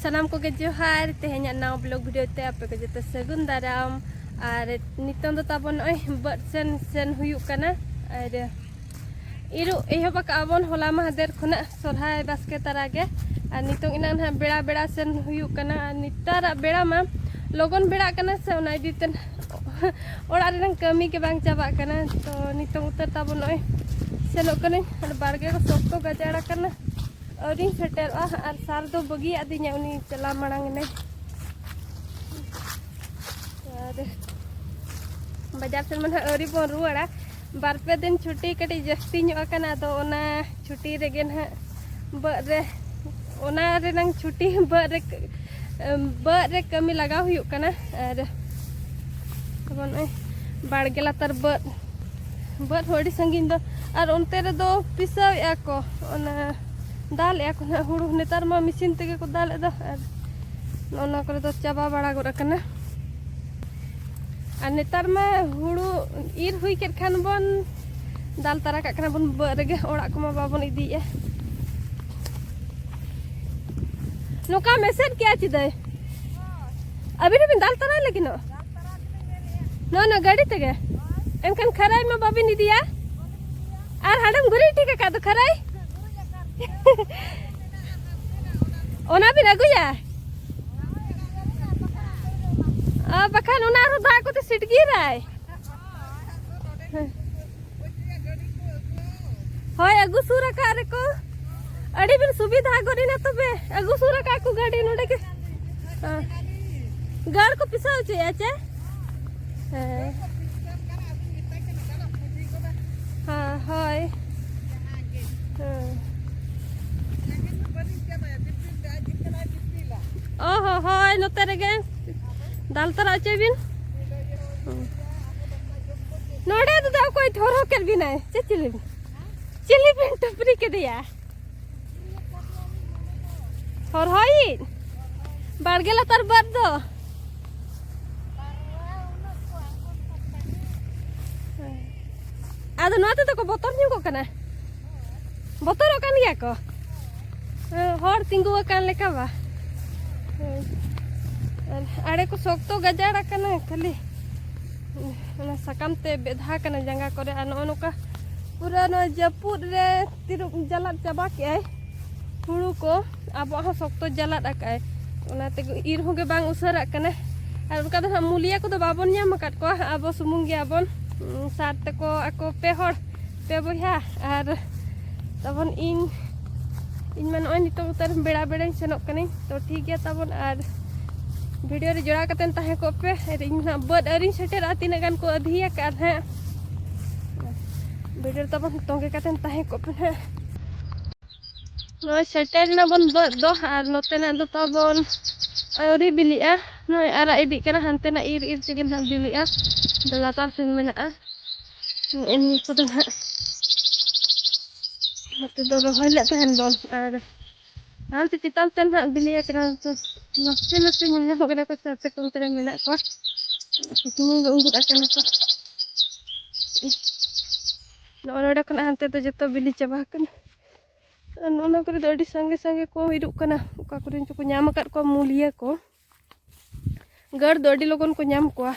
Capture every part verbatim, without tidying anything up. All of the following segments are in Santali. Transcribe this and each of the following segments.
ᱥᱟᱱᱟᱢ ᱠᱚᱜᱮ ᱡᱚᱦᱟᱨ᱾ ᱛᱮᱦᱮᱧᱟᱜ ᱱᱟᱣᱟ ᱵᱞᱚᱜ ᱵᱷᱤᱰᱤᱭᱳ ᱛᱮ ᱟᱯᱮ ᱠᱚ ᱡᱚᱛᱚ ᱥᱟᱹᱜᱩᱱ ᱫᱟᱨᱟᱢ᱾ ᱟᱨ ᱱᱤᱛᱚᱝ ᱫᱚ ᱛᱟᱵᱚᱱ ᱱᱚᱜᱼᱚᱭ ᱵᱟᱹᱫᱽ ᱥᱮᱱ ᱥᱮᱱ ᱦᱩᱭᱩᱜ ᱠᱟᱱᱟ᱾ ᱟᱨ ᱤᱨᱚᱜ ᱮᱦᱚᱵ ᱟᱠᱟᱜᱼᱟ ᱵᱚᱱ ᱦᱚᱞᱟ ᱢᱟᱦᱫᱮᱨ ᱠᱷᱚᱱᱟᱜ ᱥᱚᱨᱦᱟᱭ ᱵᱟᱥᱠᱮ ᱛᱟᱨᱟ ᱜᱮ᱾ ᱟᱨ ᱱᱤᱛᱚᱝ ᱮᱱᱟᱝ ᱱᱟᱦᱟᱜ ᱵᱮᱲᱟ ᱵᱮᱲᱟ ᱥᱮᱱ ᱦᱩᱭᱩᱜ ᱠᱟᱱᱟ᱾ ᱟᱨ ᱱᱮᱛᱟᱨᱟᱜ ᱵᱮᱲᱟ ᱢᱟ ᱞᱚᱜᱚᱱ ᱵᱮᱲᱟᱜ ᱠᱟᱱᱟ ᱥᱮ, ᱚᱱᱟ ᱤᱫᱤ ᱛᱮ ᱚᱲᱟᱜ ᱨᱮᱱᱟᱜ ᱠᱟᱹᱢᱤ ᱜᱮ ᱵᱟᱝ ᱪᱟᱵᱟᱜ ᱠᱟᱱᱟ᱾ ᱛᱚ ᱱᱤᱛᱚᱝ ᱩᱛᱟᱹᱨ ᱛᱟᱵᱚᱱ ᱱᱚᱜᱼᱚᱭ ᱥᱮᱱᱚᱜ ᱠᱟᱹᱱᱟᱹᱧ᱾ ᱟᱨ ᱵᱟᱲᱜᱮ ᱠᱚ ᱥᱚᱠᱛᱚ ᱜᱟᱡᱟᱲ ᱟᱠᱟᱱᱟ, ᱟᱹᱣᱨᱤᱧ ᱥᱮᱴᱮᱨᱚᱜᱼᱟ᱾ ᱟᱨ ᱥᱟᱨ ᱫᱚ ᱵᱟᱹᱜᱤᱭᱟᱜ ᱫᱤᱧᱟ ᱩᱱᱤ ᱪᱟᱞᱟᱣ ᱢᱟᱲᱟᱝ ᱮᱱᱟᱭ᱾ ᱟᱨ ᱵᱟᱡᱟᱨ ᱥᱮᱱ ᱢᱟ ᱱᱟᱦᱟᱜ ᱟᱹᱣᱨᱤ ᱵᱚᱱ ᱨᱩᱣᱟᱹᱲᱟ᱾ ᱵᱟᱨ ᱯᱮ ᱫᱤᱱ ᱪᱷᱩᱴᱤ ᱠᱟᱹᱴᱤᱡ ᱡᱟᱹᱥᱛᱤ ᱧᱚᱜ ᱟᱠᱟᱱᱟ, ᱟᱫᱚ ᱚᱱᱟ ᱪᱷᱩᱴᱤ ᱨᱮᱜᱮ ᱱᱟᱦᱟᱜ ᱵᱟᱹᱫᱽ ᱨᱮ, ᱚᱱᱟ ᱨᱮᱱᱟᱝ ᱪᱷᱩᱴᱤ ᱵᱟᱹᱫᱽ ᱨᱮ, ᱵᱟᱹᱫᱽ ᱨᱮ ᱠᱟᱹᱢᱤ ᱞᱟᱜᱟᱣ ᱦᱩᱭᱩᱜ ᱠᱟᱱᱟ᱾ ᱟᱨ ᱛᱟᱵᱚᱱ ᱱᱚᱜᱼᱚᱭ ᱵᱟᱲᱜᱮ ᱞᱟᱛᱟᱨ ᱵᱟᱹᱫᱽ, ᱵᱟᱹᱫᱽ ᱦᱚᱸ ᱟᱹᱰᱤ ᱥᱟᱺᱜᱤᱧ ᱫᱚ᱾ ᱟᱨ ᱚᱱᱛᱮ ᱨᱮᱫᱚ ᱯᱤᱥᱟᱹᱣᱮᱫᱼᱟ ᱠᱚ, ᱚᱱᱟ ᱫᱟᱞᱮᱫᱼᱟ ᱠᱚ ᱱᱟᱦᱟᱜ ᱦᱩᱲᱩ᱾ ᱱᱮᱛᱟᱨ ᱢᱟ ᱢᱮᱥᱤᱱ ᱛᱮᱜᱮ ᱠᱚ ᱫᱟᱞᱮᱫ ᱫᱚ᱾ ᱟᱨ ᱱᱚᱜᱼᱚ ᱱᱚᱣᱟ ᱠᱚᱨᱮ ᱫᱚ ᱪᱟᱵᱟ ᱵᱟᱲᱟ ᱜᱚᱫ ᱟᱠᱟᱱᱟ᱾ ᱟᱨ ᱱᱮᱛᱟᱨ ᱢᱟ ᱦᱩᱲᱩ ᱤᱨ ᱦᱩᱭ ᱠᱮᱫ ᱠᱷᱟᱱ ᱵᱚᱱ ᱫᱟᱞ ᱛᱟᱨᱟ ᱠᱟᱜ ᱠᱟᱱᱟ ᱵᱚᱱ ᱵᱟᱹᱫᱽ ᱨᱮᱜᱮ, ᱚᱲᱟᱜ ᱠᱚᱢᱟ ᱵᱟᱵᱚᱱ ᱤᱫᱤᱭᱮᱫᱼᱟ᱾ ᱱᱚᱝᱠᱟ ᱢᱮᱥᱮᱫ ᱠᱮᱜᱼᱟ ᱪᱮᱫᱟᱭ? ᱟᱹᱵᱤᱱ ᱦᱚᱸᱵᱤᱱ ᱫᱟᱞ ᱛᱟᱨᱟᱭ ᱞᱟᱹᱜᱤᱫ ᱱᱚᱜ? ᱱᱚᱜᱼᱚ ᱱᱟ ᱜᱟᱹᱰᱤ ᱛᱮᱜᱮ? ᱮᱱᱠᱷᱟᱱ ᱠᱷᱟᱹᱨᱟᱹᱭ ᱢᱟ ᱵᱟᱵᱤᱱ ᱤᱫᱤᱭᱟ᱾ ᱟᱨ ᱦᱟᱸᱰᱮᱢ ᱜᱩᱨᱤᱡ ᱴᱷᱤᱠ ᱟᱠᱟᱫ ᱫᱚ ᱠᱷᱟᱹᱨᱟᱹᱭ? ᱚᱱᱟ ᱵᱤᱱ ᱟᱹᱜᱩᱭᱟ? ᱟᱨ ᱵᱟᱠᱷᱟᱱ ᱚᱱᱟ ᱟᱨᱦᱚᱸ ᱫᱟᱜ ᱠᱚᱛᱮ ᱥᱤᱴᱜᱤᱨᱟᱭ᱾ ᱦᱳᱭ, ᱟᱹᱜᱩ ᱥᱩᱨ ᱟᱠᱟᱫ ᱨᱮᱠᱚ ᱟᱹᱰᱤ ᱵᱤᱱ ᱥᱩᱵᱤᱫᱷᱟ ᱜᱚᱫ ᱮᱱᱟ ᱛᱚᱵᱮ᱾ ᱟᱹᱜᱩ ᱥᱩᱨ ᱟᱠᱟᱫ ᱠᱚ ᱜᱟᱹᱰᱤ ᱱᱚᱰᱮ ᱜᱮ᱾ ᱦᱮᱸ᱾ ᱜᱟᱹᱲ ᱠᱚ ᱯᱤᱥᱟᱹᱣ ᱦᱚᱪᱚᱭᱟ ᱪᱮ? ᱦᱮᱸ᱾ ᱦᱮᱸ, ᱦᱳᱭ᱾ ᱦᱮᱸ᱾ ᱚ ᱦᱚᱸ, ᱦᱳᱭ, ᱱᱚᱛᱮ ᱨᱮᱜᱮ᱾ ᱫᱟᱞ ᱛᱚᱨᱟ ᱦᱚᱪᱚᱭ ᱵᱤᱱ᱾ ᱦᱮᱸ᱾ ᱱᱚᱰᱮ ᱫᱚ ᱚᱠᱚᱭ ᱴᱷᱚᱨᱦᱚ ᱠᱮᱫ ᱵᱤᱱᱟᱭ? ᱪᱮᱫ ᱪᱤᱞᱤ ᱵᱤᱱ? ᱪᱤᱞᱤ ᱵᱤᱱ ᱴᱩᱯᱨᱤ ᱠᱮᱫᱮᱭᱟ? ᱦᱚᱨᱦᱚᱭᱤᱡ? ᱵᱟᱲᱜᱮ ᱞᱟᱛᱟᱨ ᱵᱟᱫ ᱫᱚ? ᱟᱫᱚ ᱱᱚᱣᱟ ᱛᱮᱫᱚ ᱠᱚ ᱵᱚᱛᱚᱨ ᱧᱚᱜᱚᱜ ᱠᱟᱱᱟ᱾ ᱵᱚᱛᱚᱨᱚᱜ ᱠᱟᱱ ᱜᱮᱭᱟ ᱠᱚ᱾ ᱦᱚᱲ ᱛᱤᱸᱜᱩ ᱟᱠᱟᱱ ᱞᱮᱠᱟ ᱵᱟ᱾ ᱟᱨ ᱟᱲᱮ ᱠᱚ ᱥᱚᱠᱛᱚ ᱜᱟᱡᱟᱲ ᱟᱠᱟᱱᱟ, ᱠᱷᱟᱹᱞᱤ ᱚᱱᱟ ᱥᱟᱠᱟᱢ ᱛᱮ ᱵᱮᱫᱷᱟ ᱟᱠᱟᱱᱟ ᱡᱟᱸᱜᱟ ᱠᱚᱨᱮ᱾ ᱟᱨ ᱱᱚᱜᱼᱚ ᱱᱚᱝᱠᱟ ᱯᱩᱨᱟᱹ ᱱᱚᱣᱟ ᱡᱟᱹᱯᱩᱫ ᱨᱮ ᱛᱤᱨᱩᱵ ᱡᱟᱞᱟᱫ ᱪᱟᱵᱟ ᱠᱮᱜᱼᱟᱭ ᱦᱩᱲᱩ ᱠᱚ, ᱟᱵᱚᱣᱟᱜ ᱦᱚᱸ ᱥᱚᱠᱛᱚ ᱡᱟᱞᱟᱫ ᱟᱠᱟᱜᱼᱟᱭ᱾ ᱚᱱᱟᱛᱮ ᱤᱨ ᱦᱚᱸ ᱜᱮ ᱵᱟᱝ ᱩᱥᱟᱹᱨᱟᱜ ᱠᱟᱱᱟ᱾ ᱟᱨ ᱚᱱᱠᱟ ᱫᱚ ᱦᱟᱸᱜ ᱢᱩᱞᱤᱭᱟᱹ ᱠᱚᱫᱚ ᱵᱟᱵᱚᱱ ᱧᱟᱢ ᱟᱠᱟᱫ ᱠᱚᱣᱟ, ᱟᱵᱚ ᱥᱩᱢᱩᱝ ᱜᱮᱭᱟᱵᱚᱱ᱾ ᱩᱸ, ᱥᱟᱨ ᱛᱮᱠᱚ ᱟᱠᱚ ᱯᱮ ᱦᱚᱲ, ᱯᱮ ᱵᱚᱭᱦᱟ, ᱟᱨ ᱛᱟᱵᱚᱱ ᱤᱧ, ᱤᱧ ᱢᱟ ᱱᱚᱜᱼᱚᱭ ᱱᱤᱛᱚᱜ ᱩᱛᱟᱹᱨ ᱵᱮᱲᱟ ᱵᱮᱲᱟᱧ ᱥᱮᱱᱚᱜ ᱠᱟᱹᱱᱟᱹᱧ, ᱛᱚ ᱴᱷᱤᱠ ᱜᱮᱭᱟ ᱛᱟᱵᱚᱱ᱾ ᱟᱨ ᱵᱷᱤᱰᱤᱭᱳ ᱨᱮ ᱡᱚᱲᱟᱣ ᱠᱟᱛᱮᱱ ᱛᱟᱦᱮᱸ ᱠᱚᱜ ᱯᱮ᱾ ᱟᱨ ᱤᱧ ᱦᱟᱸᱜ ᱵᱟᱹᱫᱽ ᱟᱹᱣᱨᱤᱧ ᱥᱮᱴᱮᱨᱚᱜᱼᱟ, ᱛᱤᱱᱟᱹᱜ ᱜᱟᱱ ᱠᱚ ᱟᱹᱫᱷᱤ ᱟᱠᱟᱫ ᱦᱟᱸᱜ᱾ ᱵᱷᱤᱰᱤᱭᱳ ᱨᱮ ᱛᱟᱵᱚᱱ ᱛᱚᱸᱜᱮ ᱠᱟᱛᱮᱱ ᱛᱟᱦᱮᱸ ᱠᱚᱜ ᱯᱮ ᱦᱟᱸᱜ᱾ ᱱᱚᱜᱼᱚᱭ ᱥᱮᱴᱮᱨ ᱮᱱᱟ ᱵᱚᱱ ᱵᱟᱹᱫᱽ ᱫᱚ, ᱟᱨ ᱱᱚᱛᱮᱱᱟᱜ ᱫᱚ ᱛᱟᱵᱚᱱ ᱟᱹᱣᱨᱤ ᱵᱤᱞᱤᱜᱼᱟ᱾ ᱱᱚᱜᱼᱚᱭ ᱟᱨᱟᱜ ᱤᱫᱤᱜ ᱠᱟᱱᱟ, ᱦᱟᱱᱛᱮᱱᱟᱜ ᱤᱨ ᱤᱨ ᱛᱮᱜᱮ ᱱᱟᱦᱟᱜ ᱵᱤᱞᱤᱜᱼᱟ᱾ ᱫᱚ ᱞᱟᱛᱟᱨ ᱥᱮᱱ ᱢᱮᱱᱟᱜᱼᱟ᱾ ᱱᱮᱜᱼᱮ ᱱᱤᱭᱟᱹ ᱠᱚᱫᱚ ᱱᱟᱦᱟᱜ ᱱᱚᱛᱮ ᱫᱚ ᱨᱚᱦᱚᱭ ᱞᱮᱫ ᱛᱟᱦᱮᱱ ᱵᱚᱱ, ᱟᱨ ᱦᱟᱱᱛᱮ ᱪᱮᱛᱟᱱ ᱥᱮᱱ ᱱᱟᱦᱟᱜ ᱵᱤᱞᱤ ᱟᱠᱟᱱᱟ᱾ ᱛᱚ ᱱᱟᱥᱮ ᱱᱟᱥᱮ ᱧᱮᱞ ᱧᱟᱢᱚᱜ ᱠᱟᱱᱟ ᱠᱚ, ᱥᱟᱨ ᱥᱟᱠᱟᱢ ᱛᱮ ᱢᱮᱱᱟᱜ ᱠᱚᱣᱟ᱾ ᱥᱩᱥᱩᱱᱤ ᱫᱚ ᱩᱱᱠᱩ ᱟᱠᱟᱱᱟ ᱠᱚ᱾ ᱱᱚᱜᱼᱚ ᱱᱚᱰᱮ ᱠᱷᱚᱱᱟᱜ ᱦᱟᱱᱛᱮ ᱫᱚ ᱡᱚᱛᱚ ᱵᱤᱞᱤ ᱪᱟᱵᱟ ᱟᱠᱟᱱᱟ᱾ ᱟᱨ ᱱᱚᱜᱼᱚ ᱱᱚᱣᱟ ᱠᱚᱨᱮ ᱫᱚ ᱟᱹᱰᱤ ᱥᱟᱸᱜᱮ ᱥᱟᱸᱜᱮ ᱠᱚ ᱦᱤᱡᱩᱜ ᱠᱟᱱᱟ᱾ ᱚᱠᱟ ᱠᱚᱨᱮᱱ ᱪᱚᱠᱚ ᱧᱟᱢ ᱟᱠᱟᱫ ᱠᱚᱣᱟ ᱢᱩᱞᱤᱭᱟᱹ ᱠᱚ᱾ ᱜᱟᱹᱲ ᱫᱚ ᱟᱹᱰᱤ ᱞᱚᱜᱚᱱ ᱠᱚ ᱧᱟᱢ ᱠᱚᱣᱟ᱾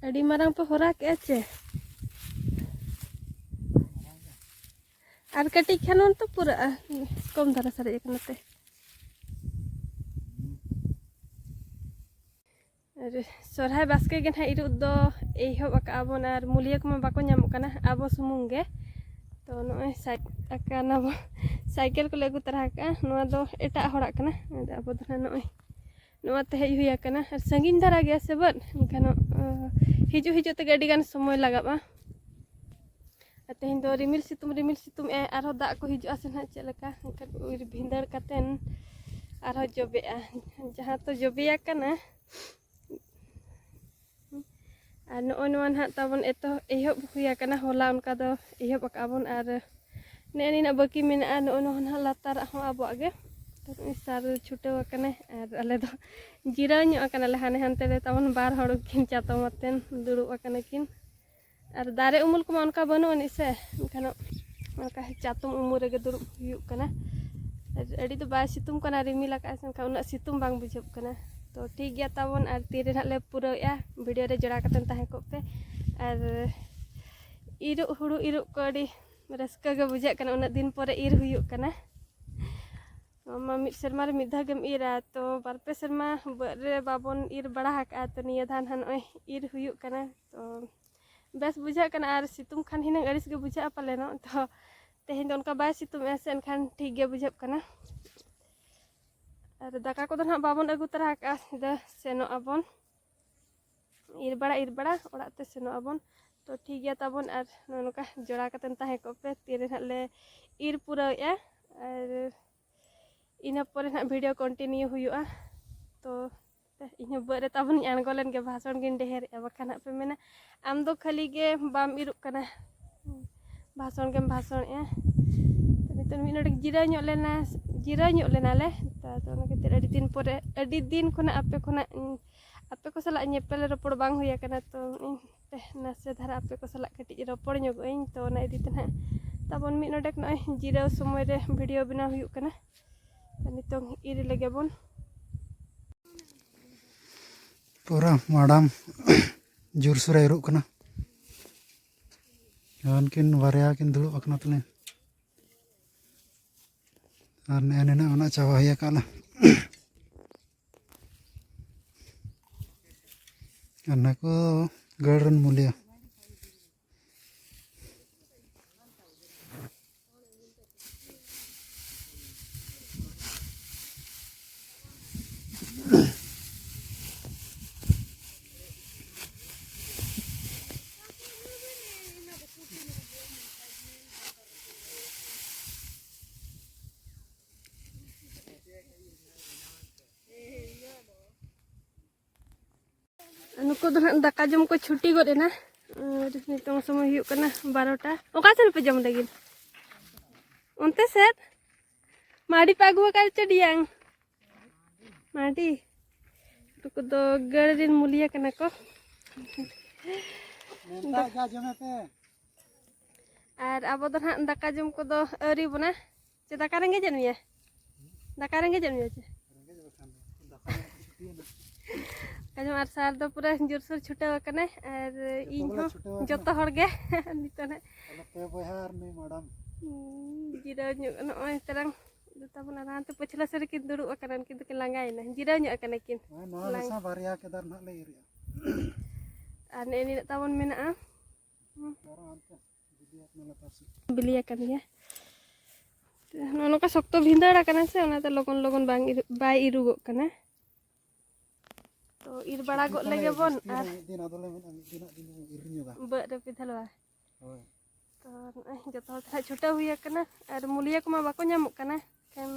ᱟᱹᱰᱤ ᱢᱟᱨᱟᱝ ᱯᱮ ᱦᱚᱨᱟ ᱠᱮᱜᱼᱟ ᱪᱮ? ᱟᱨ ᱠᱟᱹᱴᱤᱡ ᱠᱷᱟᱱ ᱚᱱᱛᱮ ᱯᱩᱨᱟᱹᱜᱼᱟ, ᱠᱚᱢ ᱫᱷᱟᱨᱟ ᱥᱟᱨᱮᱡ ᱟᱠᱟᱱᱟ ᱛᱮ᱾ ᱟᱨ ᱥᱚᱨᱦᱟᱭ ᱵᱟᱥᱠᱮ ᱜᱮ ᱱᱟᱦᱟᱜ ᱤᱨᱚᱜ ᱫᱚ ᱮᱦᱚᱵ ᱟᱠᱟᱜᱼᱟ ᱵᱚᱱ, ᱟᱨ ᱢᱩᱞᱤᱭᱟᱹ ᱠᱚᱢᱟ ᱵᱟᱠᱚ ᱧᱟᱢᱚᱜ ᱠᱟᱱᱟ, ᱟᱵᱚ ᱥᱩᱢᱩᱝ ᱜᱮ᱾ ᱛᱚ ᱱᱚᱜᱼᱚᱭ ᱥᱟᱭ-, ᱟᱠᱟᱱᱟ ᱵᱚᱱ, ᱥᱟᱭᱠᱮᱞ ᱠᱚᱞᱮ ᱟᱹᱜᱩ ᱛᱟᱨᱟ ᱟᱠᱟᱜᱼᱟ᱾ ᱱᱚᱣᱟ ᱫᱚ ᱮᱴᱟᱜ ᱦᱚᱲᱟᱜ ᱠᱟᱱᱟ, ᱟᱫᱚ ᱟᱵᱚ ᱫᱚ ᱱᱟᱦᱟᱜ ᱱᱚᱜᱼᱚᱭ ᱱᱚᱣᱟ ᱛᱮ ᱦᱮᱡ ᱦᱩᱭ ᱟᱠᱟᱱᱟ᱾ ᱟᱨ ᱥᱟᱺᱜᱤᱧ ᱫᱷᱟᱨᱟ ᱜᱮᱭᱟ ᱥᱮ ᱵᱟᱹᱫᱽ, ᱮᱱᱠᱷᱟᱱ, ᱚ, ᱦᱤᱡᱩᱜ ᱦᱤᱡᱩᱜ ᱛᱮᱜᱮ ᱟᱹᱰᱤ ᱜᱟᱱ ᱥᱚᱢᱚᱭ ᱞᱟᱜᱟᱜᱼᱟ᱾ ᱟᱨ ᱛᱮᱦᱮᱧ ᱫᱚ ᱨᱤᱢᱤᱞ ᱥᱤᱛᱩᱝ, ᱨᱤᱢᱤᱞ ᱥᱤᱛᱩᱝ ᱮᱜᱼᱟᱭ, ᱟᱨᱦᱚᱸ ᱫᱟᱜ ᱠᱚ ᱦᱤᱡᱩᱜᱼᱟ ᱥᱮ ᱱᱟᱦᱟᱜ ᱪᱮᱫ ᱞᱮᱠᱟ, ᱮᱱᱠᱷᱟᱱ ᱩᱭᱩᱨ ᱵᱷᱤᱸᱫᱟᱹᱲ ᱠᱟᱛᱮᱱ ᱟᱨᱦᱚᱸ ᱡᱚᱵᱮᱜᱼᱟ, ᱡᱟᱦᱟᱸ ᱛᱚ ᱡᱚᱵᱮ ᱟᱠᱟᱱᱟ᱾ ᱟᱨ ᱱᱚᱜᱼᱚᱭ ᱱᱚᱣᱟ ᱱᱟᱦᱟᱜ ᱛᱟᱵᱚᱱ ᱮᱛᱚ-, ᱮᱦᱚᱵ ᱦᱩᱭ ᱟᱠᱟᱱᱟ, ᱦᱚᱞᱟ ᱚᱱᱠᱟ ᱫᱚ ᱮᱦᱚᱵ ᱟᱠᱟᱜᱼᱟ ᱵᱚᱱ, ᱟᱨ ᱱᱮᱜᱼᱮ ᱱᱤᱱᱟᱹᱜ ᱵᱟᱹᱠᱤ ᱢᱮᱱᱟᱜᱼᱟ᱾ ᱱᱚᱜᱼᱚᱭ ᱱᱚᱣᱟ ᱱᱟᱦᱟᱜ ᱞᱟᱛᱟᱨᱟᱜ ᱦᱚᱸ ᱟᱵᱚᱣᱟᱜ ᱜᱮ, ᱥᱟᱨ ᱪᱷᱩᱴᱟᱹᱣ ᱟᱠᱟᱱᱟᱭ ᱟᱨ ᱟᱞᱮ ᱫᱚ ᱡᱤᱨᱟᱹᱣ ᱧᱚᱜ ᱟᱠᱟᱱᱟᱞᱮ ᱦᱟᱱᱮ ᱦᱟᱱᱛᱮ ᱨᱮ᱾ ᱛᱟᱵᱚᱱ ᱵᱟᱨ ᱦᱚᱲ ᱠᱤᱱ ᱪᱟᱛᱚᱢ ᱟᱛᱮᱱ ᱫᱩᱲᱩᱵ ᱟᱠᱟᱱᱟ ᱠᱤᱱ᱾ ᱟᱨ ᱫᱟᱨᱮ ᱩᱢᱩᱞ ᱠᱚᱢᱟ ᱚᱱᱠᱟ ᱵᱟᱹᱱᱩᱜ ᱟᱹᱱᱤᱡ ᱥᱮ, ᱮᱱᱠᱷᱟᱱ ᱚᱱᱠᱟ ᱪᱟᱛᱚᱢ ᱩᱢᱩᱞ ᱨᱮᱜᱮ ᱫᱩᱲᱩᱵ ᱦᱩᱭᱩᱜ ᱠᱟᱱᱟ᱾ ᱟᱨ ᱟᱹᱰᱤ ᱫᱚ ᱵᱟᱭ ᱥᱤᱛᱩᱝ ᱠᱟᱱᱟ, ᱨᱤᱢᱤᱞ ᱟᱠᱟᱫᱼᱟ ᱥᱮ, ᱮᱱᱠᱷᱟᱱ ᱩᱱᱟᱹᱜ ᱥᱤᱛᱩᱝ ᱵᱟᱝ ᱵᱩᱡᱷᱟᱹᱜ ᱠᱟᱱᱟ᱾ ᱛᱚ ᱴᱷᱤᱠ ᱜᱮᱭᱟ ᱛᱟᱵᱚᱱ, ᱟᱨ ᱛᱤᱨᱮ ᱱᱟᱦᱟᱜ ᱞᱮ ᱯᱩᱨᱟᱹᱣᱮᱫᱼᱟ, ᱵᱷᱤᱰᱤᱭᱳ ᱨᱮ ᱡᱚᱲᱟᱣ ᱠᱟᱛᱮᱫ ᱛᱟᱦᱮᱸ ᱠᱚᱜ ᱯᱮ᱾ ᱟᱨ ᱤᱨᱚᱜ, ᱦᱩᱲᱩ ᱤᱨᱚᱜ ᱠᱚ ᱟᱹᱰᱤ ᱨᱟᱹᱥᱠᱟᱹ ᱜᱮ ᱵᱩᱡᱷᱟᱹᱜ ᱠᱟᱱᱟ, ᱩᱱᱟᱹᱜ ᱫᱤᱱ ᱯᱚᱨᱮ ᱤᱨ ᱦᱩᱭᱩᱜ ᱠᱟᱱᱟ᱾ ᱢᱟ ᱢᱤᱫ ᱥᱮᱨᱢᱟ ᱨᱮ ᱢᱤᱫ ᱫᱷᱟᱣ ᱜᱮᱢ ᱤᱨᱟ, ᱛᱚ ᱵᱟᱨ ᱯᱮ ᱥᱮᱨᱢᱟ ᱵᱟᱹᱫᱽ ᱨᱮ ᱵᱟᱵᱚᱱ ᱤᱨ ᱵᱟᱲᱟ ᱟᱠᱟᱫᱼᱟ, ᱛᱚ ᱱᱤᱭᱟᱹ ᱫᱷᱟᱣ ᱱᱟᱦᱟᱜ ᱱᱚᱜᱼᱚᱭ ᱤᱨ ᱦᱩᱭᱩᱜ ᱠᱟᱱᱟ᱾ ᱛᱚ ᱵᱮᱥ ᱵᱩᱡᱷᱟᱹᱜ ᱠᱟᱱᱟ, ᱟᱨ ᱥᱤᱛᱩᱝ ᱠᱷᱟᱱ ᱦᱩᱱᱟᱹᱝ ᱟᱹᱲᱤᱥ ᱜᱮ ᱵᱩᱡᱷᱟᱹᱜᱼᱟ ᱯᱟᱞᱮᱱᱚᱜ᱾ ᱛᱚ ᱛᱮᱦᱮᱧ ᱫᱚ ᱚᱱᱠᱟ ᱵᱟᱭ ᱥᱤᱛᱩᱝ ᱮᱜᱼᱟ ᱥᱮ, ᱮᱱᱠᱷᱟᱱ ᱴᱷᱤᱠ ᱜᱮ ᱵᱩᱡᱷᱟᱹᱜ ᱠᱟᱱᱟ᱾ ᱟᱨ ᱫᱟᱠᱟ ᱠᱚᱫᱚ ᱱᱟᱦᱟᱜ ᱵᱟᱵᱚᱱ ᱟᱹᱜᱩ ᱛᱚᱨᱟ ᱟᱠᱟᱫᱼᱟ, ᱥᱤᱫᱷᱟᱹ ᱥᱮᱱᱚᱜ ᱟᱵᱚᱱ, ᱤᱨ ᱵᱟᱲᱟ ᱤᱨ ᱵᱟᱲᱟ ᱚᱲᱟᱜ ᱛᱮ ᱥᱮᱱᱚᱜ ᱟᱵᱚᱱ᱾ ᱛᱚ ᱴᱷᱤᱠ ᱜᱮᱭᱟ ᱛᱟᱵᱚᱱ, ᱟᱨ ᱱᱚᱜᱼᱚ ᱱᱚᱝᱠᱟ ᱡᱚᱲᱟᱣ ᱠᱟᱛᱮᱫ ᱛᱟᱦᱮᱸ ᱠᱚᱜ ᱯᱮ, ᱛᱤᱨᱮ ᱱᱟᱦᱟᱜ ᱞᱮ ᱤᱨ ᱯᱩᱨᱟᱹᱣᱮᱫᱼᱟ᱾ ᱟᱨ ᱤᱱᱟᱹ ᱯᱚᱨᱮ ᱱᱟᱦᱟᱜ ᱵᱷᱤᱰᱤᱭᱳ ᱠᱚᱱᱴᱤᱱᱤᱭᱩ ᱦᱩᱭᱩᱜᱼᱟ᱾ ᱛᱚ ᱤᱧᱦᱚᱸ ᱵᱟᱹᱫᱽ ᱨᱮ ᱛᱟᱵᱚᱱᱤᱧ ᱟᱬᱜᱚ ᱞᱮᱱ ᱜᱮ, ᱵᱷᱟᱥᱚᱱ ᱜᱤᱧ ᱰᱷᱮᱨᱮᱜᱼᱟ, ᱵᱟᱠᱷᱟᱱ ᱦᱟᱸᱜ ᱯᱮ ᱢᱮᱱᱟ, "ᱟᱢ ᱫᱚ ᱠᱷᱟᱹᱞᱤ ᱜᱮ ᱵᱟᱢ ᱤᱨᱚᱜ ᱠᱟᱱᱟ, ᱵᱷᱟᱥᱚᱱ ᱜᱮᱢ ᱵᱷᱟᱥᱚᱱᱮᱜᱼᱟ᱾" ᱛᱚ ᱱᱤᱛᱚᱜ ᱢᱤᱫ ᱱᱚᱰᱮᱠ ᱡᱤᱨᱟᱹᱣ ᱧᱚᱜ ᱞᱮᱱᱟ, ᱡᱤᱨᱟᱹᱣ ᱧᱚᱜ ᱞᱮᱱᱟᱞᱮ᱾ ᱛᱚ ᱟᱫᱚ ᱚᱱᱟ ᱠᱷᱟᱹᱛᱤᱨ ᱟᱹᱰᱤ ᱫᱤᱱ ᱯᱚᱨᱮ, ᱟᱹᱰᱤ ᱫᱤᱱ ᱠᱷᱚᱱᱟᱜ ᱟᱯᱮ ᱠᱷᱚᱱᱟᱜ ᱤᱧ, ᱟᱯᱮ ᱠᱚ ᱥᱟᱞᱟᱜ ᱧᱮᱯᱮᱞ ᱨᱚᱯᱚᱲ ᱵᱟᱝ ᱦᱩᱭ ᱟᱠᱟᱱᱟ᱾ ᱛᱚ ᱤᱧ ᱛᱮ ᱱᱟᱥᱮ ᱫᱷᱟᱨᱟ ᱟᱯᱮ ᱠᱚ ᱥᱟᱞᱟᱜ ᱠᱟᱹᱴᱤᱡ ᱨᱚᱯᱚᱲ ᱧᱚᱜᱚᱜ ᱟᱹᱧ᱾ ᱛᱚ ᱚᱱᱟ ᱤᱫᱤ ᱛᱮ ᱱᱟᱦᱟᱜ ᱛᱟᱵᱚᱱ ᱢᱤᱫ ᱱᱚᱰᱮᱠ ᱱᱚᱜᱼᱚᱭ ᱡᱤᱨᱟᱹᱣ ᱥᱚᱢᱚᱭ ᱨᱮ ᱵᱷᱤᱰᱤᱭᱳ ᱵᱮᱱᱟᱣ ᱦᱩᱭᱩᱜ ᱠᱟᱱᱟ᱾ ᱛᱚ ᱱᱤᱛᱚᱝ ᱤᱨ ᱞᱮᱜᱮ ᱵᱚᱱ᱾ ᱯᱩᱨᱟᱹ ᱢᱟᱰᱟᱢ ᱡᱳᱨᱥᱳᱨᱮ ᱤᱨᱚᱜ ᱠᱟᱱᱟ᱾ ᱩᱱᱠᱤᱱ ᱵᱟᱨᱭᱟ ᱠᱤᱱ ᱫᱩᱲᱩᱵ ᱟᱠᱟᱱᱟ ᱛᱟᱹᱞᱤᱧ᱾ ᱟᱨ ᱱᱮᱜᱼᱮ ᱱᱤᱱᱟᱹᱜ ᱢᱮᱱᱟᱜ, ᱪᱟᱵᱟ ᱦᱩᱭ ᱟᱠᱟᱫ ᱞᱮ᱾ ᱟᱨ ᱱᱟᱠᱚ ᱜᱟᱹᱲ ᱨᱮᱱ ᱢᱩᱞᱤᱭᱟᱹ᱾ ᱱᱩᱠᱩ ᱫᱚ ᱱᱟᱦᱟᱜ ᱫᱟᱠᱟ ᱡᱚᱢ ᱠᱚ ᱪᱷᱩᱴᱤ ᱜᱚᱫ ᱮᱱᱟ᱾ ᱟᱨ ᱱᱤᱛᱚᱝ ᱥᱚᱢᱚᱭ ᱦᱩᱭᱩᱜ ᱠᱟᱱᱟ ᱵᱟᱨᱚᱴᱟ᱾ ᱚᱠᱟ ᱥᱮᱫ ᱯᱮ ᱡᱚᱢ ᱞᱟᱹᱜᱤᱫ? ᱚᱱᱛᱮ ᱥᱮᱫ? ᱢᱟᱹᱰᱤ ᱯᱮ ᱟᱹᱜᱩ ᱟᱠᱟᱫ ᱪᱚ ᱰᱤᱭᱟᱝ? ᱢᱟᱹᱰᱤ᱾ ᱱᱩᱠᱩ ᱫᱚ ᱜᱟᱹᱲ ᱨᱮᱱ ᱢᱩᱞᱤᱭᱟᱹ ᱠᱟᱱᱟ ᱠᱚ᱾ ᱢᱮᱱᱛᱟ ᱡᱟ ᱡᱚᱢᱮ ᱯᱮ᱾ ᱟᱨ ᱟᱵᱚ ᱫᱚ ᱱᱟᱦᱟᱜ ᱫᱟᱠᱟ ᱡᱚᱢ ᱠᱚᱫᱚ ᱟᱹᱣᱨᱤ ᱵᱚᱱᱟ᱾ ᱪᱮ ᱫᱟᱠᱟ ᱨᱮᱸᱜᱮᱡᱮᱫ ᱢᱮᱭᱟ? ᱫᱟᱠᱟ ᱨᱮᱸᱜᱮᱡᱮᱫ ᱢᱮᱭᱟ ᱪᱮ? ᱨᱮᱸᱜᱮᱡ ᱵᱟᱠᱷᱟᱱ ᱫᱚ᱾ ᱫᱟᱠᱟ ᱡᱚᱢ ᱠᱚ ᱪᱷᱩᱴᱤᱭᱮᱱᱟ᱾ ᱫᱟᱠᱟ ᱡᱚᱢ ᱟᱨ ᱥᱟᱨ ᱫᱚ ᱯᱩᱨᱟᱹ ᱡᱳᱨᱥᱳᱨ ᱪᱷᱩᱴᱟᱹᱣ ᱟᱠᱟᱱᱟᱭ᱾ ᱟᱨ ᱡᱚᱛᱚ ᱤᱧ ᱜᱮᱞᱮ ᱦᱚᱸ ᱪᱷᱩᱴᱟᱹᱣ ᱟᱠᱟᱱᱟ᱾ ᱡᱚᱛᱚ ᱦᱚᱲ ᱜᱮ ᱱᱤᱛᱚᱜ ᱱᱟᱦᱟᱜ ᱟᱞᱮ ᱯᱮ ᱵᱚᱭᱦᱟ ᱟᱨ ᱱᱩᱭ ᱢᱟᱰᱟᱢ᱾ ᱦᱩᱸ, ᱡᱤᱨᱟᱹᱣ ᱧᱚᱜ ᱱᱚᱜᱼᱚᱭ ᱛᱟᱨᱟᱝ ᱫᱚ ᱛᱟᱵᱚᱱ ᱟᱨ ᱦᱟᱱᱛᱮ ᱯᱟᱹᱪᱷᱞᱟᱹ ᱥᱮᱫ ᱨᱮᱠᱤᱱ ᱫᱩᱲᱩᱵ ᱟᱠᱟᱱᱟ, ᱩᱱᱠᱤᱱ ᱫᱚᱠᱤᱱ ᱞᱟᱸᱜᱟᱭᱮᱱᱟ, ᱡᱤᱨᱟᱹᱣ ᱧᱚᱜ ᱟᱠᱟᱱᱟ ᱠᱤᱱ᱾ ᱦᱮᱸ, ᱱᱚᱣᱟ ᱞᱟᱝ- ᱢᱮᱥᱟ ᱵᱟᱨᱭᱟ ᱠᱮᱫᱟᱨ ᱱᱟᱦᱟᱜ ᱞᱮ ᱤᱨᱮᱜᱼᱟ᱾ ᱟᱨ ᱱᱮᱜᱼᱮ ᱱᱤᱱᱟᱹᱜ ᱛᱟᱵᱚᱱ ᱢᱮᱱᱟᱜᱼᱟ᱾ ᱟᱨᱚ ᱦᱟᱱᱛᱮ ᱵᱤᱞᱤᱭᱟᱠᱟᱱᱟ ᱞᱟᱛᱟᱨ ᱥᱮᱫ᱾ ᱵᱤᱞᱤᱭᱟᱠᱟᱱ ᱜᱮᱭᱟ᱾ ᱱᱚᱜᱼᱚ ᱱᱚᱝᱠᱟ ᱥᱚᱠᱛᱚ ᱵᱷᱤᱸᱫᱟᱹᱲ ᱟᱠᱟᱱᱟ ᱥᱮ, ᱚᱱᱟᱛᱮ ᱞᱚᱜᱚᱱ ᱞᱚᱜᱚᱱ ᱵᱟᱝ ᱤᱨ-, ᱵᱟᱭ ᱤᱨᱩᱜᱚᱜ ᱠᱟᱱᱟ᱾ ᱛᱚ ᱤᱨ ᱵᱟᱲᱟ ᱜᱚᱫ ᱞᱮᱜᱮ ᱵᱚᱱ᱾ ᱟᱨ ᱢᱤᱫ ᱫᱤᱱ ᱟᱫᱚᱞᱮ ᱢᱮᱱᱟ, ᱢᱤᱫ ᱫᱤᱱᱟᱜ ᱫᱤᱱ ᱵᱚᱱ ᱤᱨ ᱧᱚᱜᱟ᱾ ᱵᱟᱹᱫᱽ ᱨᱮ ᱯᱤᱫᱷᱟᱹᱞᱣᱟ᱾ ᱦᱳᱭ᱾ ᱛᱚ ᱱᱚᱜᱼᱚᱭ ᱡᱚᱛᱚ ᱦᱚᱲ ᱛᱮ ᱦᱟᱸᱜ ᱪᱷᱩᱴᱟᱹᱣ ᱦᱩᱭ ᱟᱠᱟᱱᱟ᱾ ᱟᱨ ᱢᱩᱞᱤᱭᱟᱹ ᱠᱚᱢᱟ ᱵᱟᱠᱚ ᱧᱟᱢᱚᱜ ᱠᱟᱱᱟ᱾ ᱮᱱᱠᱷᱟᱱ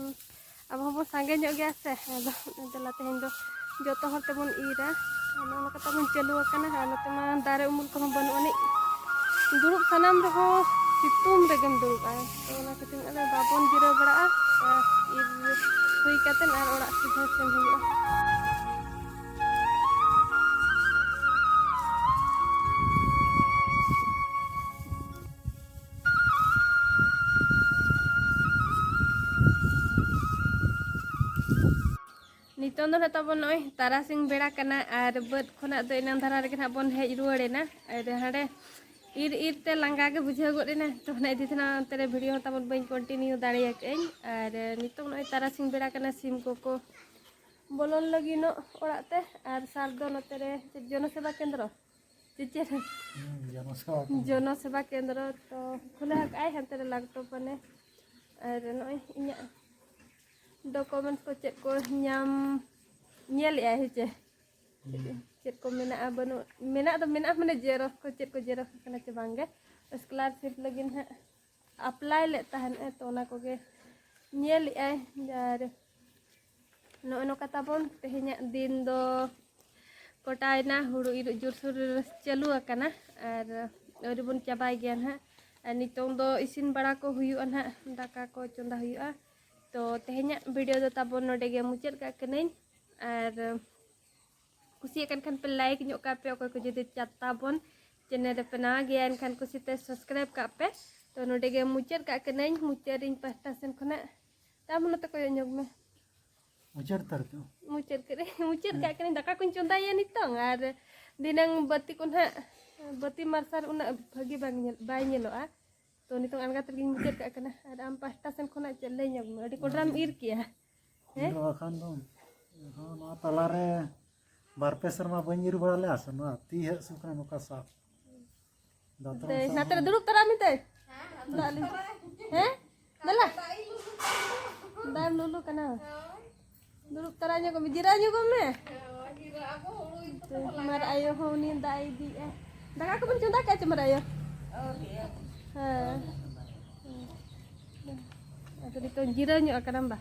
ᱟᱵᱚ ᱦᱚᱸᱵᱚᱱ ᱥᱟᱸᱜᱮ ᱧᱚᱜ ᱜᱮᱭᱟ ᱥᱮ, ᱟᱫᱚ ᱫᱮᱞᱟ ᱛᱮᱦᱮᱧ ᱫᱚ ᱡᱚᱛᱚ ᱦᱚᱲ ᱛᱮᱵᱚᱱ ᱤᱨᱟ᱾ ᱟᱨ ᱱᱚᱜᱼᱚ ᱱᱚᱝᱠᱟ ᱛᱟᱵᱚᱱ ᱪᱟᱹᱞᱩ ᱟᱠᱟᱱᱟ᱾ ᱟᱨ ᱱᱚᱛᱮ ᱢᱟ ᱫᱟᱨᱮ ᱩᱢᱩᱞ ᱠᱚᱦᱚᱸ ᱵᱟᱹᱱᱩᱜ ᱟᱹᱱᱤᱡ, ᱫᱩᱲᱩᱵ ᱥᱟᱱᱟᱢ ᱨᱮᱦᱚᱸ ᱥᱤᱛᱩᱝ ᱨᱮᱜᱮᱢ ᱫᱩᱲᱩᱵᱼᱟ᱾ ᱛᱚ ᱚᱱᱟ ᱠᱷᱟᱹᱛᱤᱨ ᱟᱫᱚ ᱵᱟᱵᱚᱱ ᱡᱤᱨᱟᱹᱣ ᱵᱟᱲᱟᱜᱼᱟ᱾ ᱟᱨ ᱤᱨ ᱦᱩᱭ ᱠᱟᱛᱮᱫ ᱟᱨ ᱚᱲᱟᱜ ᱥᱤᱫᱷᱟᱹ ᱥᱮᱱ ᱦᱩᱭᱩᱜᱼᱟ᱾ ᱱᱤᱛᱚᱝ ᱫᱚ ᱱᱟᱦᱟᱜ ᱛᱟᱵᱚᱱ ᱱᱚᱜᱼᱚᱭ ᱛᱟᱨᱟᱥᱤᱧ ᱵᱮᱲᱟ ᱠᱟᱱᱟ ᱟᱨ ᱵᱟᱹᱫᱽ ᱠᱷᱚᱱᱟᱜ ᱫᱚ ᱮᱱᱟᱝ ᱫᱷᱟᱨᱟ ᱨᱮᱜᱮ ᱱᱟᱦᱟᱜ ᱵᱚᱱ ᱦᱮᱡ ᱨᱩᱣᱟᱹᱲ ᱮᱱᱟ᱾ ᱟᱨ ᱦᱟᱸᱰᱮ ᱤᱨ ᱤᱨ ᱛᱮ ᱞᱟᱸᱜᱟ ᱜᱮ ᱵᱩᱡᱷᱟᱹᱣ ᱜᱚᱫ ᱮᱱᱟ᱾ ᱛᱚ ᱚᱱᱟ ᱤᱫᱤ ᱛᱮ ᱱᱟᱦᱟᱜ ᱚᱱᱛᱮ ᱨᱮ ᱵᱷᱤᱰᱤᱭᱳ ᱦᱚᱸ ᱛᱟᱵᱚᱱ ᱵᱟᱹᱧ ᱠᱚᱱᱴᱤᱱᱤᱭᱩ ᱫᱟᱲᱮᱭᱟᱠᱟᱜᱼᱟᱹᱧ᱾ ᱟᱨ ᱱᱤᱛᱚᱝ ᱱᱚᱜᱼᱚᱭ ᱛᱟᱨᱟᱥᱤᱧ ᱵᱮᱲᱟ ᱠᱟᱱᱟ, ᱥᱤᱢ ᱠᱚᱠᱚ ᱵᱚᱞᱚᱱ ᱞᱟᱹᱜᱤᱫᱚᱜ ᱚᱲᱟᱜ ᱛᱮ᱾ ᱟᱨ ᱥᱟᱨ ᱫᱚ ᱱᱚᱛᱮ ᱨᱮ ᱪᱮᱫ ᱡᱚᱱᱚ ᱥᱮᱵᱟ ᱠᱮᱱᱫᱨᱚ ᱪᱮᱫ ᱪᱮᱫ ᱦᱩᱸ, ᱡᱚᱱᱚ ᱥᱮᱵᱟ ᱠᱮᱱᱫᱨᱚ᱾ ᱡᱚᱱᱚ ᱥᱮᱵᱟ ᱠᱮᱱᱫᱨᱚ ᱛᱚ ᱠᱷᱩᱞᱟᱹᱣ ᱟᱠᱟᱫᱼᱟᱭ ᱦᱟᱱᱛᱮ ᱨᱮ ᱞᱟᱜᱽᱴᱚᱯ ᱢᱟᱱᱮ᱾ ᱟᱨ ᱱᱚᱜᱼᱚᱭ ᱤᱧᱟᱹᱜ ᱰᱚᱠᱩᱢᱮᱱᱴᱥ ᱠᱚ ᱪᱮᱫ ᱠᱚ ᱧᱟᱢ ᱧᱮᱞᱮᱫᱼᱟᱭ ᱦᱮᱸ ᱪᱮ? ᱦᱩᱸ᱾ ᱪᱮᱫ ᱠᱚ ᱢᱮᱱᱟᱜᱼᱟ ᱵᱟᱹᱱᱩᱜ, ᱢᱮᱱᱟᱜ ᱫᱚ ᱢᱮᱱᱟᱜᱼᱟ, ᱢᱟᱱᱮ ᱡᱮᱨᱚᱠᱥ ᱠᱚ ᱪᱮᱫ ᱠᱚ ᱡᱮᱨᱚᱠᱥ ᱠᱟᱱᱟ ᱪᱮ ᱵᱟᱝᱜᱮ, ᱥᱠᱚᱞᱟᱨᱥᱤᱯ ᱞᱟᱹᱜᱤᱫ ᱦᱟᱸᱜ ᱟᱯᱞᱟᱭ ᱞᱮᱫ ᱛᱟᱦᱮᱱ ᱛᱚ ᱚᱱᱟ ᱠᱚᱜᱮ ᱧᱮᱞᱮᱫᱼᱟᱭ᱾ ᱟᱨ ᱱᱚᱜᱼᱚᱭ ᱱᱚᱝᱠᱟ ᱛᱟᱵᱚᱱ ᱛᱮᱦᱮᱧᱟᱜ ᱫᱤᱱ ᱫᱚ ᱠᱚᱴᱟᱭᱮᱱᱟ, ᱦᱩᱲᱩ ᱤᱨᱚᱜ ᱡᱳᱨᱥᱳᱨ ᱪᱟᱹᱞᱩ ᱟᱠᱟᱱᱟ᱾ ᱟᱨ ᱟᱹᱣᱨᱤ ᱵᱚᱱ ᱪᱟᱵᱟᱭ ᱜᱮᱭᱟ ᱱᱟᱦᱟᱜ᱾ ᱟᱨ ᱱᱤᱛᱚᱝ ᱫᱚ ᱤᱥᱤᱱ ᱵᱟᱲᱟ ᱠᱚ ᱦᱩᱭᱩᱜᱼᱟ ᱱᱟᱦᱟᱜ, ᱫᱟᱠᱟ ᱠᱚ ᱪᱚᱸᱫᱟ ᱦᱩᱭᱩᱜᱼᱟ᱾ ᱛᱚ ᱛᱮᱦᱮᱧᱟᱜ ᱵᱷᱤᱰᱤᱭᱳ ᱫᱚ ᱛᱟᱵᱚᱱ ᱱᱚᱰᱮ ᱜᱮ ᱢᱩᱪᱟᱹᱫ ᱠᱟᱜ ᱠᱟᱹᱱᱟᱹᱧ᱾ ᱟᱨ ᱠᱩᱥᱤᱭᱟᱜ ᱠᱟᱱ ᱠᱷᱟᱱ ᱯᱮ ᱞᱟᱭᱤᱠ ᱧᱚᱜ ᱠᱟᱜ ᱯᱮ, ᱚᱠᱚᱭ ᱠᱚ ᱡᱩᱫᱤ ᱪᱟ-, ᱛᱟᱵᱚᱱ ᱪᱮᱱᱮᱞ ᱨᱮᱯᱮ ᱱᱟᱣᱟ ᱜᱮᱭᱟ ᱮᱱᱠᱷᱟᱱ ᱠᱩᱥᱤᱛᱮ ᱥᱟᱵᱥᱠᱨᱟᱭᱤᱵ ᱠᱟᱜ ᱯᱮ᱾ ᱛᱚ ᱱᱚᱰᱮ ᱜᱮ ᱢᱩᱪᱟᱹᱫ ᱠᱟᱜ ᱠᱟᱹᱱᱟᱹᱧ, ᱢᱩᱪᱟᱹᱫ ᱨᱤᱧ ᱯᱟᱥᱴᱟ ᱥᱮᱱ ᱠᱷᱚᱱᱟᱜ᱾ ᱛᱟᱢ ᱱᱚᱛᱮ ᱠᱚᱭᱚᱜ ᱧᱚᱜ ᱢᱮ᱾ ᱢᱩᱪᱟᱹᱫ ᱩᱛᱟᱹᱨ ᱠᱟᱜ᱾ ᱢᱩᱪᱟᱹᱫ ᱠᱟᱜ ᱨᱮ-, ᱢᱩᱪᱟᱹᱫ ᱠᱟᱜ ᱠᱟᱹᱱᱟᱹᱧ, ᱫᱟᱠᱟ ᱠᱚᱧ ᱪᱚᱸᱫᱟᱭᱟ ᱱᱤᱛᱚᱝ, ᱟᱨ ᱫᱷᱤᱱᱟᱹᱝ ᱵᱟᱹᱛᱤ ᱠᱚ ᱱᱟᱦᱟᱜ, ᱵᱟᱹᱛᱤ ᱢᱟᱨᱥᱟᱞ ᱩᱱᱟᱹᱜ ᱵᱷᱟᱹᱜᱤ ᱵᱟᱝ ᱧᱮᱞ, ᱵᱟᱭ ᱧᱮᱞᱚᱜᱼᱟ᱾ ᱛᱚ ᱱᱤᱛᱚᱝ ᱟᱬᱜᱟᱛ ᱨᱮᱜᱮᱧ ᱢᱩᱪᱟᱹᱫ ᱠᱟᱜ ᱠᱟᱱᱟ᱾ ᱟᱨ ᱟᱢ ᱯᱟᱥᱴᱟ ᱥᱮᱱ ᱠᱷᱚᱱᱟᱜ ᱪᱮᱫ ᱞᱟᱹᱭ ᱧᱚᱜ ᱢᱮ, ᱟᱹᱰᱤ ᱠᱚᱰᱨᱟᱢ ᱤᱨ ᱠᱮᱜᱼᱟ᱾ ᱦᱮᱸ? ᱤᱨ ᱵᱟᱠᱷᱟᱱ ᱫᱚ, ᱦᱚᱸ, ᱱᱚᱣᱟ ᱛᱟᱞᱟᱨᱮ ᱵᱟᱨ ᱯᱮ ᱥᱮᱨᱢᱟ ᱵᱟᱹᱧ ᱤᱨ ᱵᱟᱲᱟ ᱞᱮᱜᱼᱟ ᱥᱮ, ᱱᱚᱣᱟ ᱛᱤ ᱦᱟᱹᱥᱩ ᱠᱟᱱᱟ ᱱᱚᱝᱠᱟ ᱥᱟᱵ᱾ ᱫᱟᱛᱨᱚᱢ ᱫᱟᱹᱭ, ᱥᱟᱵ ᱱᱟᱛᱮ ᱨᱮ ᱢᱮ᱾ ᱫᱩᱲᱩᱵ ᱛᱟᱨᱟ ᱢᱮ ᱫᱟᱹᱭ᱾ ᱫᱟᱜ ᱞᱩ-, ᱦᱮᱸ? ᱫᱮᱞᱟ᱾ ᱫᱟᱜ ᱮᱢ ᱞᱩᱞᱩ ᱠᱟᱱᱟ᱾ ᱫᱩᱲᱩᱵ ᱛᱟᱨᱟ ᱧᱚᱜᱚᱜ ᱢᱮ, ᱡᱤᱨᱟᱹᱣ ᱧᱚᱜᱚᱜ ᱢᱮ᱾ ᱢᱟᱨ ᱟᱭᱳ ᱦᱚᱸ ᱩᱱᱤ ᱫᱟᱜ ᱮ ᱤᱫᱤᱭᱮᱜᱼᱟ᱾ ᱫᱟᱠᱟ ᱠᱚᱵᱚᱱ ᱪᱚᱸᱫᱟ ᱠᱮᱜᱼᱟ ᱪᱮ ᱢᱟᱨ ᱟᱭᱳ? ᱦᱮᱸ᱾ ᱟᱫᱚ ᱱᱤᱛᱚᱝ ᱡᱤᱨᱟᱹᱣ ᱧᱚᱜ ᱟᱠᱟᱱᱟᱢ ᱵᱟ?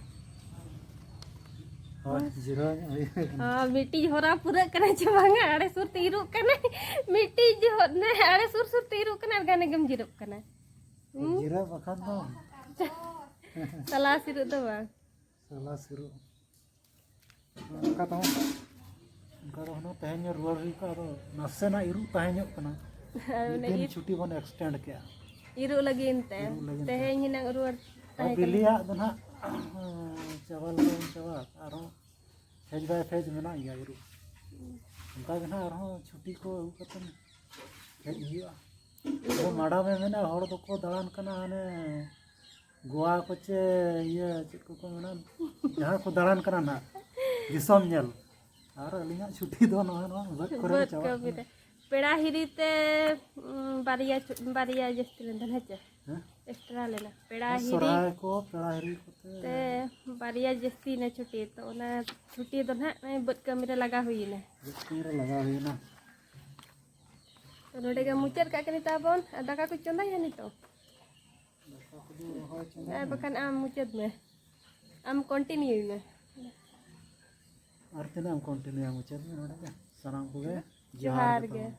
ᱦᱳᱭ, ᱡᱤᱨᱟᱹᱣ ᱧᱚᱜ ᱦᱩᱭ ᱟᱠᱟᱱᱟ᱾ ᱦᱚᱸ, ᱢᱤᱫᱴᱤᱡ ᱦᱚᱨᱟ ᱯᱩᱨᱟᱹᱜ ᱠᱟᱱᱟ ᱪᱮ ᱵᱟᱝᱟ? ᱟᱲᱮ ᱥᱩᱨ ᱛᱮ ᱤᱨᱚᱜ ᱠᱟᱱᱟᱭ᱾ ᱢᱤᱫᱴᱤᱡ ᱡᱚᱦᱚᱜ ᱱᱮ ᱟᱲᱮ ᱥᱩᱨ ᱥᱩᱨ ᱛᱮ ᱤᱨᱚᱜ ᱠᱟᱱᱟ ᱟᱨ ᱜᱷᱟᱱᱮ ᱜᱮᱢ ᱡᱤᱨᱟᱹᱜ ᱠᱟᱱᱟ᱾ ᱦᱩᱸ? ᱡᱤᱨᱟᱹᱣ ᱵᱟᱠᱷᱟᱱ ᱫᱚ᱾ ᱥᱟᱞᱟ ᱥᱤᱨᱚᱜ ᱫᱚ ᱵᱟᱝ᱾ ᱥᱟᱞᱟ ᱥᱤᱨᱚᱜ᱾ ᱚᱱᱠᱟ ᱛᱮᱦᱚᱸ, ᱚᱱᱠᱟ ᱫᱚ ᱦᱩᱱᱟᱹᱝ ᱛᱮᱦᱮᱧ ᱨᱩᱣᱟᱹᱲ ᱦᱩᱭ ᱠᱚᱜᱼᱟ, ᱟᱫᱚ ᱱᱟᱥᱮᱱᱟᱜ ᱤᱨᱚᱜ ᱛᱟᱦᱮᱸ ᱧᱚᱜ ᱠᱟᱱᱟ᱾ ᱟᱨ ᱢᱤᱫ ᱚᱱᱟ ᱫᱤᱱ ᱤᱨ-, ᱪᱷᱩᱴᱤ ᱵᱚᱱ extend ᱠᱮᱜᱼᱟ᱾ ᱤᱨᱚᱜ ᱞᱟᱹᱜᱤᱫ ᱛᱮ᱾ ᱤᱨᱚᱜ ᱞᱟᱹᱜᱤᱫ ᱛᱮ᱾ ᱛᱮᱦᱮᱧ ᱦᱩᱱᱟᱹᱝ ᱨᱩᱣᱟᱹᱲ ᱟᱨ ᱛᱟᱦᱮᱸ ᱠᱟᱱᱟ᱾ ᱵᱤᱞᱤᱭᱟᱜ ᱫᱚ ᱱᱟᱦᱟᱜ, ᱪᱟᱵᱟ ᱞᱮᱠᱟ ᱵᱚᱱ ᱪᱟᱵᱟ ᱟᱠᱟᱫᱼᱟ, ᱟᱨᱦᱚᱸ ᱯᱷᱮᱡᱽ by ᱯᱷᱮᱡᱽ ᱢᱮᱱᱟᱜ ᱜᱮᱭᱟ ᱤᱨᱚᱜ᱾ ᱚᱱᱠᱟ ᱜᱮ ᱱᱟᱦᱟᱜ ᱟᱨᱦᱚᱸ ᱪᱷᱩᱴᱤ ᱠᱚ ᱟᱹᱜᱩ ᱠᱟᱛᱮᱫ ᱦᱮᱡ ᱦᱩᱭᱩᱜᱼᱟ᱾ ᱟᱫᱚ ᱢᱟᱰᱟᱢᱮ ᱢᱮᱱᱟ, ᱦᱚᱲ ᱫᱚᱠᱚ ᱫᱟᱬᱟᱱ ᱠᱟᱱᱟ ᱦᱟᱱᱮ ᱜᱳᱣᱟ ᱠᱚ ᱪᱮ ᱤᱭᱟᱹ ᱪᱮᱫ ᱠᱚᱠᱚ ᱢᱮᱱᱟ, ᱡᱟᱦᱟᱸ ᱠᱚ ᱫᱟᱬᱟᱱ ᱠᱟᱱᱟ ᱱᱟᱦᱟᱜ ᱫᱤᱥᱚᱢ ᱧᱮᱞ, ᱟᱨ ᱟᱹᱞᱤᱧᱟᱜ ᱪᱷᱩᱴᱤ ᱫᱚ ᱱᱚᱜᱼᱚᱭ ᱱᱚᱣᱟ ᱵᱟᱹᱫᱽ ᱠᱚᱨᱮ ᱜᱮ ᱵᱟᱹᱫᱽ ᱪᱟᱵᱟᱜ ᱠᱟᱹᱢᱤ ᱠᱟᱱᱟ᱾ ᱨᱮ᱾ ᱯᱮᱲᱟ ᱦᱤᱨᱤ ᱛᱮ, ᱩᱸ, ᱵᱟᱨᱭᱟ ᱪᱷᱩ-, ᱵᱟᱨᱭᱟ ᱡᱟᱹᱥᱛᱤ ᱞᱮᱱ ᱛᱟᱦᱮᱱᱟ, ᱦᱮᱸ ᱪᱮ? ᱦᱮᱸ? Extra ᱞᱮᱱᱟ᱾ ᱯᱮᱲᱟ ᱟᱨ ᱦᱤᱨᱤ ᱥᱚᱨᱦᱟᱭ ᱠᱚ, ᱯᱮᱲᱟ ᱦᱤᱨᱤ ᱠᱚᱛᱮ᱾ ᱛᱮ ᱵᱟᱨᱭᱟ ᱡᱟᱹᱥᱛᱤᱭᱮᱱᱟ ᱪᱷᱩᱴᱤ, ᱛᱚ ᱚᱱᱟ ᱪᱷᱩᱴᱤ ᱫᱚ ᱱᱟᱦᱟᱜ ᱱᱚᱜᱼᱚᱭ ᱵᱟᱹᱫᱽ ᱠᱟᱹᱢᱤ ᱨᱮ ᱞᱟᱜᱟᱣ ᱦᱩᱭᱮᱱᱟ᱾ ᱵᱟᱹᱫᱽ ᱠᱟᱹᱢᱤ ᱨᱮ ᱞᱟᱜᱟᱣ ᱦᱩᱭᱮᱱᱟ᱾ ᱛᱚ ᱱᱚᱰᱮ ᱜᱮ ᱢᱩᱪᱟᱹᱫ ᱠᱟᱜ ᱠᱟᱹᱱᱟᱹᱧ ᱛᱟᱵᱚᱱ, ᱟᱨ ᱫᱟᱠᱟ ᱠᱚ ᱪᱚᱸᱫᱟᱭᱟ ᱱᱤᱛᱚᱜ? ᱫᱟᱠᱟ ᱠᱚᱫᱚ ᱨᱚᱦᱚᱭ ᱪᱚᱸᱫᱟ ᱟᱨ ᱢᱮ᱾ ᱵᱟᱠᱷᱟᱱ ᱟᱢ ᱢᱩᱪᱟᱹᱫ ᱢᱮ, ᱟᱢ continue ᱢᱮ᱾ ᱟᱨ ᱛᱤᱱᱟᱹᱜ ᱮᱢ continue ᱭᱟ? ᱢᱩᱪᱟᱹᱫ ᱢᱮ ᱱᱚᱰᱮ ᱜᱮ᱾ ᱥᱟᱱᱟᱢ ᱠᱚᱜᱮ ᱡᱚᱦᱟᱨ ᱡᱚᱦᱟᱨ ᱜᱮ ᱜᱮ᱾ ᱛᱟᱵᱚᱱ᱾